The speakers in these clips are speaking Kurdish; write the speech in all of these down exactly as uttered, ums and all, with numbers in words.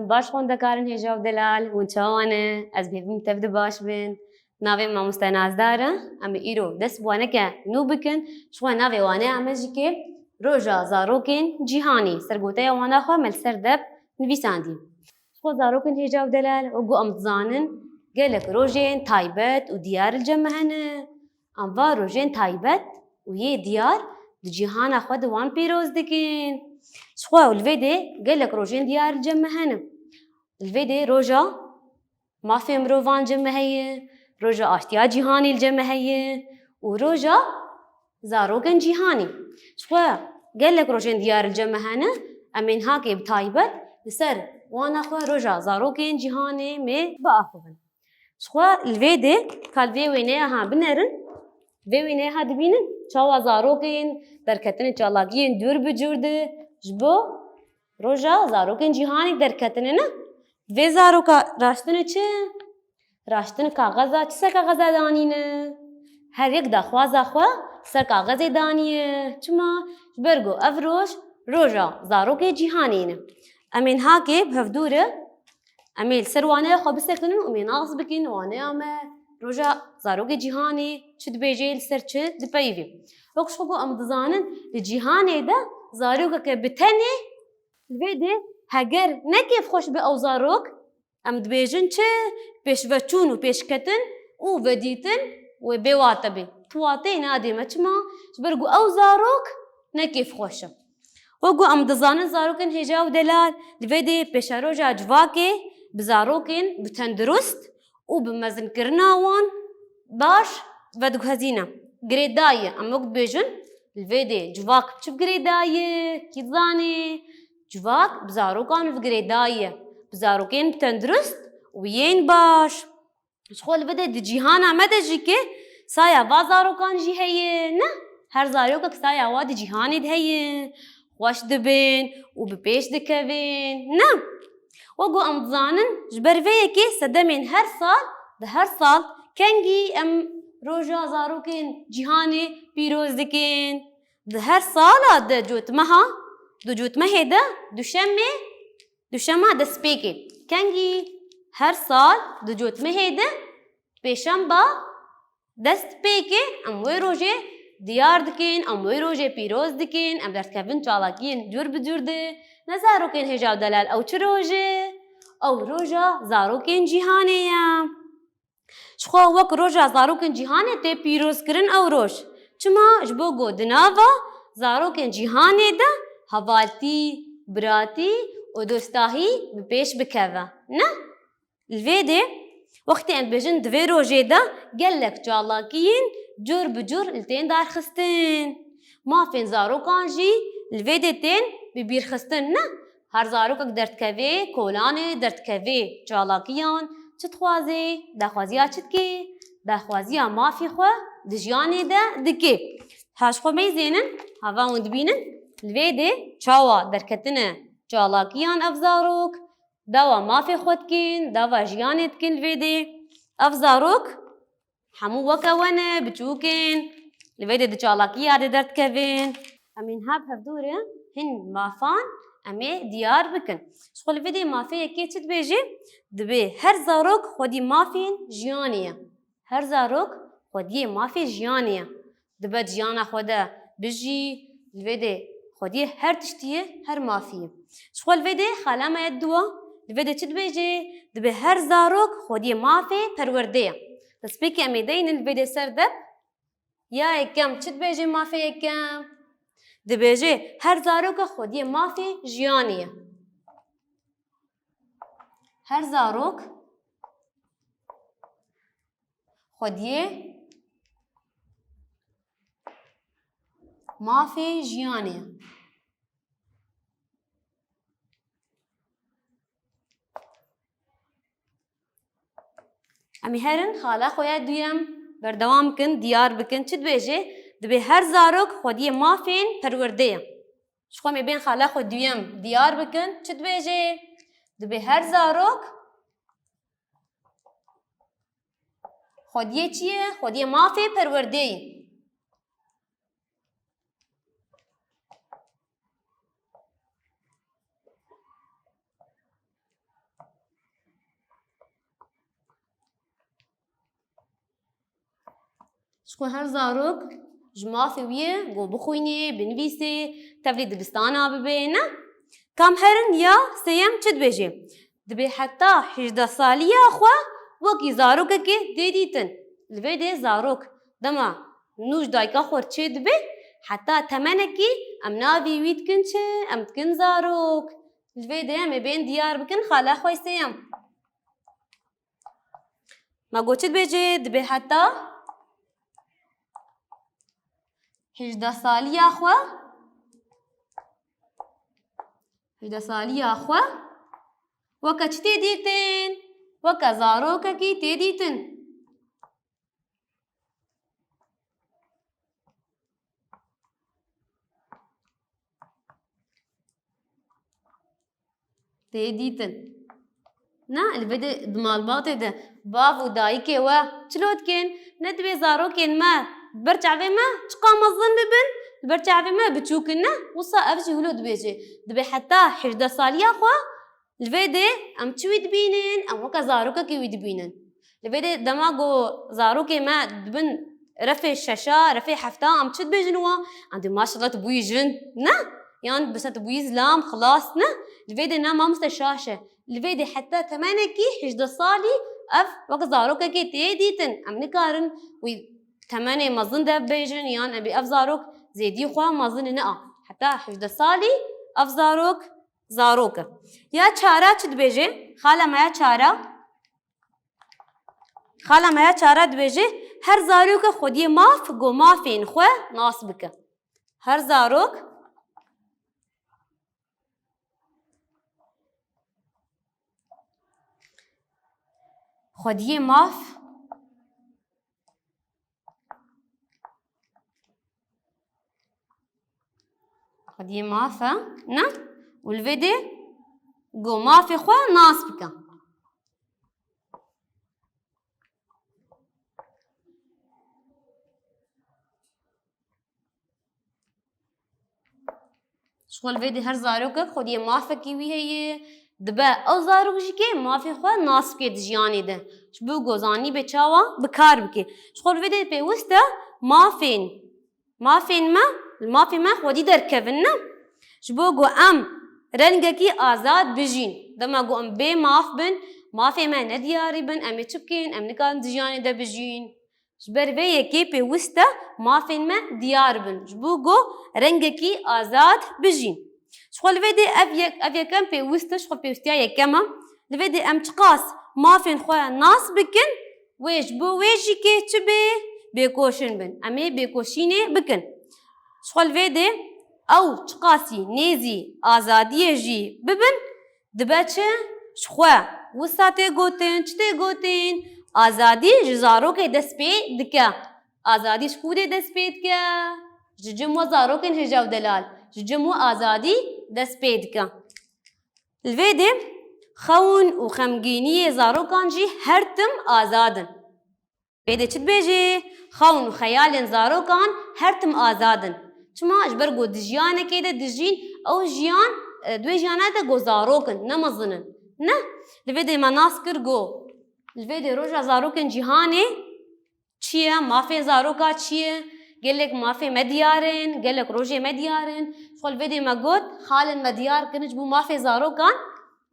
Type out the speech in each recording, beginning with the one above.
Baş xwendekarên hêja û delal, hûn çawa ne? Ez bi hêvim tev de baş bin. Navê min mamoste Nazdar e. Em ê îro dest bi waneke nû bikin. Ji xwe navê waneya me jî kê Roja Zarokên Cîhanê. Sergoteya wana xwe me li ser dep nivîsandî. Ji xwe zarokên hêja û delal, wek ku em dizanin, gelek rojên taybet û diyar li cem me hene. Em va rojên taybet û yê diyar di cîhana xwe de wan pîroz dikin. Ji xwe li vê dê gelek rojên diyar li cem me hene. Li vê dê roja mafê mirovan li cem me heye, roja aştiya cîhanê li cem me heye û roja zarokên cîhanê. Ji xwe gelek rojên diyar li cem me hene, em ê niha kê bi taybet li ser wana xwe roja zarokên cîhanê mê biaxivin. Ji xwe li vê dê ka li vê wêneya ha binerin, vê wêneya ha dibînin çawa zarokên derketinê çalakiyên cûr bi cûr de ji bo roja zarokên cîhanê derketine ne. Vê zaroka raştine çi? Raştin kaxeza, çi ser kaxeza danîne? Her yek daxwaza xwe ser kaxezê daniye. Çima? Ji ber ku ev roj roja zarokê cîhanê ne. Em ê niha kê bi hevdû re Em ê li ser waneya xwe bisekinin û em ê nas bikin waneya me roja zarokê cîhanê çi dibêje, li ser çi dipeyivî. Wek ji xwe ku em dizanin, li cîhanê de zarokeke bi tenê li vê dê heger ne kêfxweş be ew zarok, em dibêjin çi? Pêşveçûn û pêşketin û vedîtin wê bêwate be. Tu wateyê nadê me. Çima? Ji ber ku ew zarok ne kêfxweş e. Wek ku em dizanin, zarokên hêja û delal li vê dê pêşeroja civakê bi zarokên bi tendurist û bi mezinkirina wan baş vediguhezîne. Girêdayî ye. Em wek dibêjin, li vê dê civak bi çi bi girêdayî ye? Kî dizanê? Civak bi zarokan bi girêdayî ye. Bi zarokên bi tendurist û yên baş. Ji xwe li vê de di cîhana me de jî ke saya va zarokan jî heye, ne? Her zarokek saya wa di cîhanê de heye. Xweş dibin û bi pêş dikevin, ne? Wek ku em dizanin, ji ber vê yekê sedemên her sal, di her sal kengî em roja zarokên cîhanê pîroz dikin. Di her sala di cotmeha, di cotmehê de duşemê Duşema destpêkê. Kengî her sal di cotmehê de pêşemba destpêkê em wê rojê diyar dikin, em wê rojê pîroz dikin, em derdikevin çalakiyên cûr bi cûr de. Ne zarokên hêja û delal, ew çi roj e? Ew roja zarokên cîhanê ye. Ji xwe wek roja zarokên cîhanê tê pîrozkirin ew roj. Çima? Ji bo ku di nava zarokên cîhanê de hevaltî, biratî û dostahî bi pêş bikeve. Ne? Li vê dê, wextê em dibêjin di vê rojê de gelek çalakiyên cur bi cur li tên darxistin. Mafên zarokan jî li vê dê tên bi bîrxistin. Ne? Her zarokek derdikevê kolanê, derdikevê çalakiyan, çi dixwazê? Daxwaziya çi dikê? Daxwaziya mafê xwe di jiyanê de dikê. Ha ji xwe mêzênin, hava hûn dibînin, li vê dê çawa derketine çalakiyan ev zarok, dawa mafê xwe dikin, dawa jiyanê dikin li vê dê. Ev zarok Hemû weke we ne, biçûk in. Li vê dê di çalakiya de derdikevin. Em ê niha bi hevdû re hin mafan em ê diyar bikin. Ji xwe li vê dê mafê yekê çi dibêje? Dibê her zarok xwedî mafên jiyanê ye. Her zarok xwediyê mafê jiyanê ye. Dibe di jiyana xwe de bijî, li vê dê xwediyê her tiştî ye, her mafî ye. Ji xwe li vê dê xala me ya diwa, li vê dê çi dibêje? Dibê her zarok xwediyê mafê perwerdê ye. Destpêkê em ê deynin li vê dê ser dep. Ya yekem çi dibêje mafê yekem? Dibêje her zaroka xwediyê mafê jiyanê ye. Her zarok xwediyê mafê jiyanê. Em ê herin xala xwe ya duyem berdewam bikin, diyar bikin. Çi dibêje? Dibê her zarok xwediyê mafên perwerdê ye. Ji xwe em ê bên xala xwe duyem diyar bikin. Çi dibêje? Dibê her zarok xwediyê çi ye? Xwediyê mafê perwerdê ye. Çiku her zarok ji mafê wî ye, ku bixwînê, binivîsê, tevlî dibistana bibê, ne? Kam herin ya sêyem çi dibêje? Dibê heta hejdeh saliya xwe wekî zarokekê tê dîtin. Li vê dê zarok dema nû ji dayika xwe çê dibe, heta temenekî em navî wî dikin çi? Em dikin zarok. Li vê dê em ê bên diyar bikin xala xwe sêyem. Me got çi dibêje? Dibê heta hejdeh saliya xwe, hejdeh saliya xwe weke çi tê dîtin? Weke zarokekî tê dîtin. Tê dîtin. Na, li vê de di malbatê de bav û dayikê we çilo dikin? Ne dibê zarokên me ber çavê me çiqa mezin bibin, li ber çavê me biçûk in, ne? Wisa ev jî wilo dibêje. Dibê heta hejdeh saliya xwe li vê dê em çi wî dibînin? Em weke zarokekî wî dibînin. Li vê dê dema ku zarokê me dibin refê şeşa, refê hefta, em çi dibêjin wan? Em dê maşallah tu bûyî jin, ne? Yan bise tu bûyî zilam, xilas, ne? Li vê dê na mamoste şaş e. Li vê dê heta temenekî hejdeh salî ev weke zarokekê tê dîtin. Em nikarin wî temenê mezin de bêjin, yan em bê ev zarok zêdî xwe mezin e, ne a. Heta hejdeh salî ev zarok, zarok e. Ya çara çi dibêje? Xala me ya çara. Xala me ya çara dibêje, her zaroke xwediyê maf go mafên xwe nas bike. Her zarok xwediyê maf, xwediyê maf e, ne? Û li vê dê go mafê xwe nas bike. Ji xwe li vê dê her zarokek xwediyê mafekî wî heye, dibe ew zarok jî kê mafê xwe nas bike di jiyanê de. Ji bo ku zanîbê çawa bi kar bike. Ji xwe li vê dê pêwist e mafên, mafên me, li mafê me xwedî derkevin, ne? Ji bo ku em rengekî azad bijîn. Dema ku em bê maf bin, mafê me nediyarî bin, em ê çi bikin? Em nikarin di jiyanê de bijîn. Ji ber vê yekê pêwist e mafên me diyar bin, ji bo ku rengekî azad bijîn. Ji xwe li vê dê ev yek, ev yekem pêwist e, ji xwe pêwistiya yekem e. Li vê dê em çiqas mafên xwe nas bikin, wê ji bo wê jî kê çi bê? Bêkoşin bin. Em ê bêkoşînê bikin. Ji xwe li vê dê ew çiqasî nêzî azadiyê jî bibin, dibe çi? Ji xwe wisa tê gotin, çi tê gotin? Azadî ji zarokê dest pê dike. Azadî ji ku dê dest pê dike? Ji cem we zarokên hêja û delal. Ji cem we azadî dest pê dike. Li vê dê xewn û xemgîniyê zarokan jî her tim azad in. Vê dê çi dibêjê? Xewn û xeyalên zarokan her tim azad in. Çima? Ji ber ku di jiyanekê de dijîn, ew jiyan, e, di wê jiyana de ku zarok in, ne mezin in. Ne? Li vê dê me nas kir ku li vê dê roja zarokên cîhanê çi ye? Mafê zaroka çi ye? Gelek mafê me diyar in, gelek rojê me diyar in. Ji xwe li vê dê me got, xalên me diyar kirin ji bo mafê zarokan.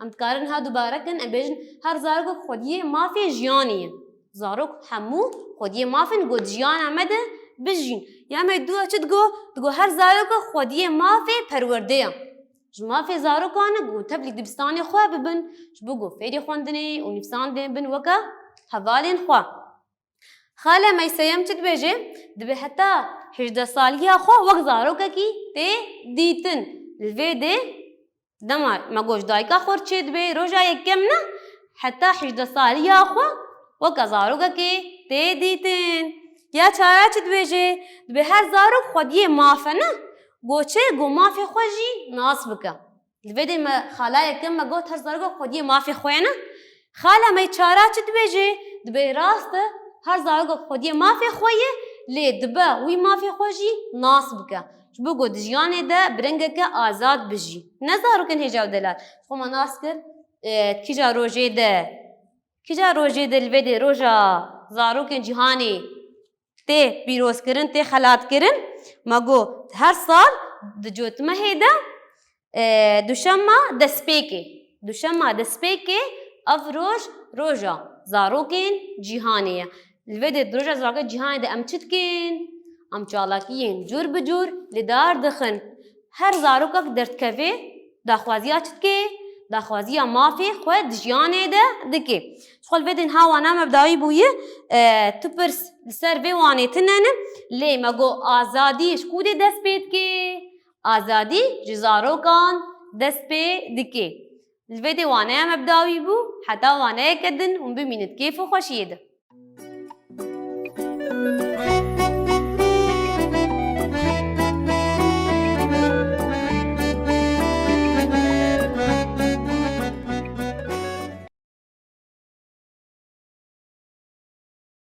Em dikarin ha dubare kin, em bêjin, her zarokek xwediyê mafê jiyanê ye. Zarok hemû xwediyê maf in, ku di jiyana me de bijîn. Ya me dû çi digo? Digo her zarokek xwediyê mafê perwerdê ye. Ji mafê zarokan e ku tevlî dibistanê xwe bibin, ji bo ku fêrî xwendinê û nivîsandinê bin weke hevalên xwe. Xala me sêyem çi dibêje? Dibê heta hejdeh saliya xwe wek zarokekî tê dîtin. Li vê dê dema me got ji dayika xwe çê dibê, roja yekem ne, heta hejdeh saliya xwe weke zarokekê tê dîtin. Ya çara çi dibêje? Dibê her zarok xwediyê maf e ne, go çi? Go mafê xwe jî nas bike. Li vê dê me xala yekem me got her zarokek xwediyê mafê xwe ye ne? Xala me çara çi dibêje? Dibê rast e, her zarokek xwediyê mafê xwe ye, lê dibe wî mafê xwe jî nas bike. Ji bo ku di jiyanê de bi rengeke azad bijî. Ne zarokên hêja û delal. Xwe me nas kir, e, kîja rojê de, kîja rojê de li vê dê roja zarokên cîhanê tê pîrozkirin, tê xelatkirin. Me got her sal di cotmehê de, e, duşema destpêkê. Duşema destpêkê ev roj, roja zarokên cîhanê ye. Li vê de di roja zarokên cîhanê de em çi dikin? Em çalakiyên cûr bi cûr li dar dixin. Her zarokek derdikeve, daxwaziya çi dike? Daxwaziya mafê xwe di jiyanê de dike. Ji xwe li vê din ha wana me bi dawî bûye, e, tu pirs li ser vê wanê tune ne, lê me got azadî ji ku dê dest pê dike? Azadî ji zarokan dest pê dike. Li vê dê waneya me bi dawî bû, heta waneyeke din hûn bimînin di kêf û xweşiyê de.